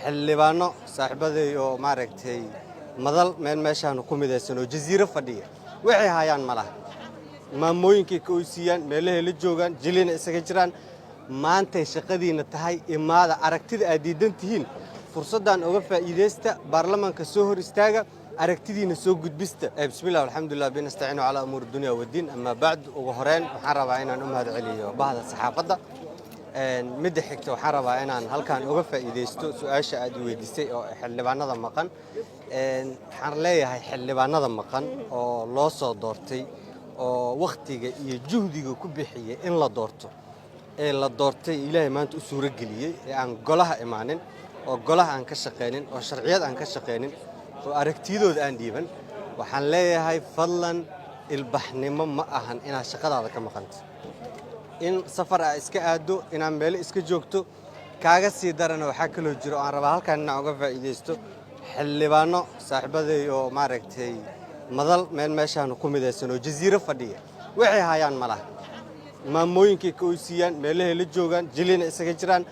Xildhibaano saaxiibaday oo maaragtay madal meel meeshaanu ku midaysan oo Jasiiro fadhiya, waxay hayaan ma laha. Maamooyinkay ka oysiiyaan, meelahay la joogaan, jilina isaga jiraan. Maantay shaqadiinna tahay, imaada. Aragtida aad diidan tihiin fursaddan uga faa'iidaysta, baarlamaanka soo hor istaaga, aragtidiina soo gudbista. Bismillah, alxamdulilah, binastaciinu calaa umuur dunya wadiin, amaa bacd. Ugu horeyn waxaan rabaa inaan u mahad celiyo bahda saxaafadda. Midda xigta, waxaan rabaa inaan halkan uga faa'iidaysto su-aasha aad i weydiisay oo xildhibaanada maqan. Waxaan leeyahay xildhibaanada maqan oo loo soo doortay oo wakhtiga iyo juhdiga ku bixiyey in la doorto, ee la doortay, Ilaahay maanta u suuro geliyey, ee aan golaha imaanin oo golaha aan ka shaqaynin oo sharciyad aan ka shaqaynin oo aragtiyadooda aan dhiiban, waxaan leeyahay fadlan, ilbaxnimo ma ahan inaad shaqadaada ka maqanto, in safar aa iska aaddo, inaad meelo iska joogto. Kaaga sii darana, waxaa kaloo jiro aan rabaa halkan inaan uga faa'iidaysto xildhibaano saaxiibaday oo maaragtay madal meel meeshaanu ku midaysan oo Jasiiro fadhiya, waxay hayaan ma laha. Maamooyinkay ka oysiiyaan, meelahay la joogaan, jilina isaga jiraan.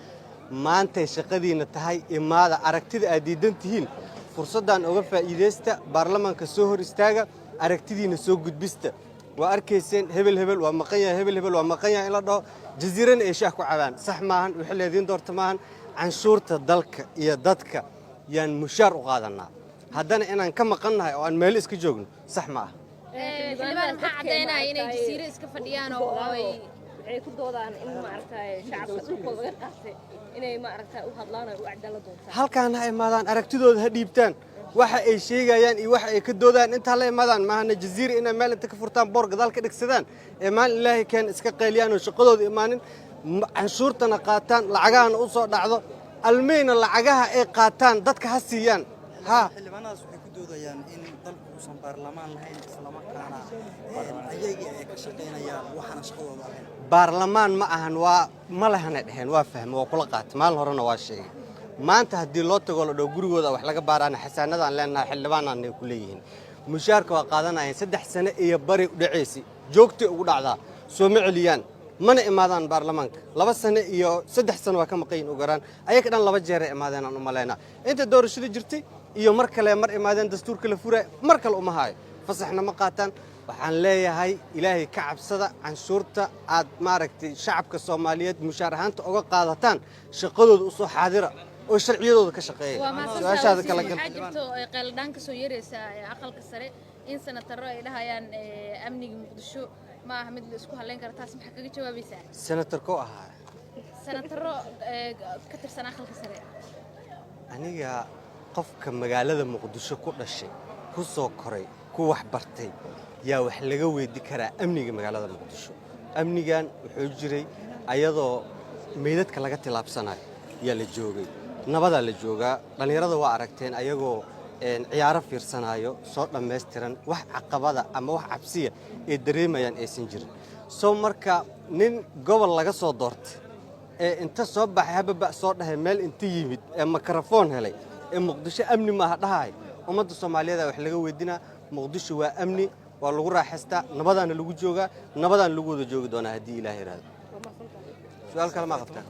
Maantay shaqadiinna tahay, imaada. Aragtida aad diidan tihiin fursaddan uga faa'iidaysta, baarlamaanka soo hor istaaga, aragtidiina soo gudbista. Waa arkayseen hebel hebel waa maqan yahay, hebel hebel waa maqan yahay in la dhaho, Jasiirana ay shaah ku cabaan, sax maahan. Wixii leediin doorta maahan. Canshuurta dalka iyo dadka yaan mushaar u qaadanaa, haddana inaan ka maqannahay oo aan meelo iska joogno sax ma ah. Xildhibaan, maxaa caddaynaya inay Jasiiro iska fadhiyaan oo ay Waxay ku doodaan in maaragtay shacabka dhulkooda laga qaatay inay maaragtay u hadlaan oo u cadaalad doontaan. Halkaan ha imaadaan, aragtidooda ha dhiibtaan, waxa ay sheegayaan iyo waxa ay ka doodaan intaa la imaadaan. Maahana Jaziira inay meel inta ka furtaan, boor gadaal ka dhigsadaan, ee maalin Ilaahay keen iska qayliyaan oo shaqadooda imaanin, canshuurtana qaataan, lacagahana u soo dhacdo, almeyna lacagaha ay qaataan dadka ha siiyaan ha. Xildhibaanadaas waxay ku doodayaan in dalku uusan baarlamaan lahayn, islamarkaana ayagii ay ka shaqaynayaan waxaana shaqadooda ahayn. Baarlamaan ma ahan, waa ma lehana dheheen, waa fahme, waa kula qaatay. Maalin horena waa sheegay. Maanta haddii loo tago, la dhaho gurigooda wax laga baaraana, xasaanadaan leenahay, xildhibaanaanay ku leeyihiin, mushaarka waa qaadanayeen. 3 sane iyo bari u dhacaysay, joogtay ugu dhacdaa, soo ma celiyaan, mana imaadaan baarlamaanka. 2 sane iyo 3 sano waa ka maqayin ugaraan. Ayaga dhan laba jeeray imaadeen aan u malaynaa, inta doorashada jirtay iyo mar kale mar imaadeen dastuurka la furaay. Mar kale uma haayo, fasaxna ma qaataan. Waxaan leeyahay Ilaahay ka cabsada. Canshuurta aad maaragtay shacabka Soomaaliyeed mushaar ahaanta uga qaadataan, shaqadooda usoo xaadira oo sharciyadooda ka shaqeeya. Waa mahadsantahay. Su-aashaada kala gal. Waxaa jirto qayladhaan ka soo yeeraysa aqalka sare in senataro ay dhahayaan amniga Muqdisho ma aha mid la isku halayn karo. Taas maxaa kaga jawaabaysaa? Senatarko ahaa? Senataro ka tirsan aqalka sare. Aniga qofka magaalada Muqdisho ku dhashay, ku soo koray, ku wax bartay yaa wax laga weyddi karaa amniga magaalada Muqdisho. Amnigan wuxuu jiray ayadoo meydadka laga tilaabsanayo yaa la joogay, nabadaa la joogaa. Dhallinyarada waa aragteen ayagoo ciyaaro fiirsanayo soo dhammaystiran, wax caqabada ama wax cabsiya ay dareemayaan aysan jirin. Soo marka nin gobol laga soo doortay ee inta soo baxay, hababa soo dhahay, meel inta yimid ee makarafoon helay ee Muqdisho amni maaha dhahay, ummadda Soomaaliyeed wax laga weydinaa. Muqdisho waa amni, waa lagu raaxaystaa, nabadaana lagu joogaa, nabadaana lagu wada joogi doonaa haddii Ilaah yidhaahdo. Su-aal kale ma qabtaa?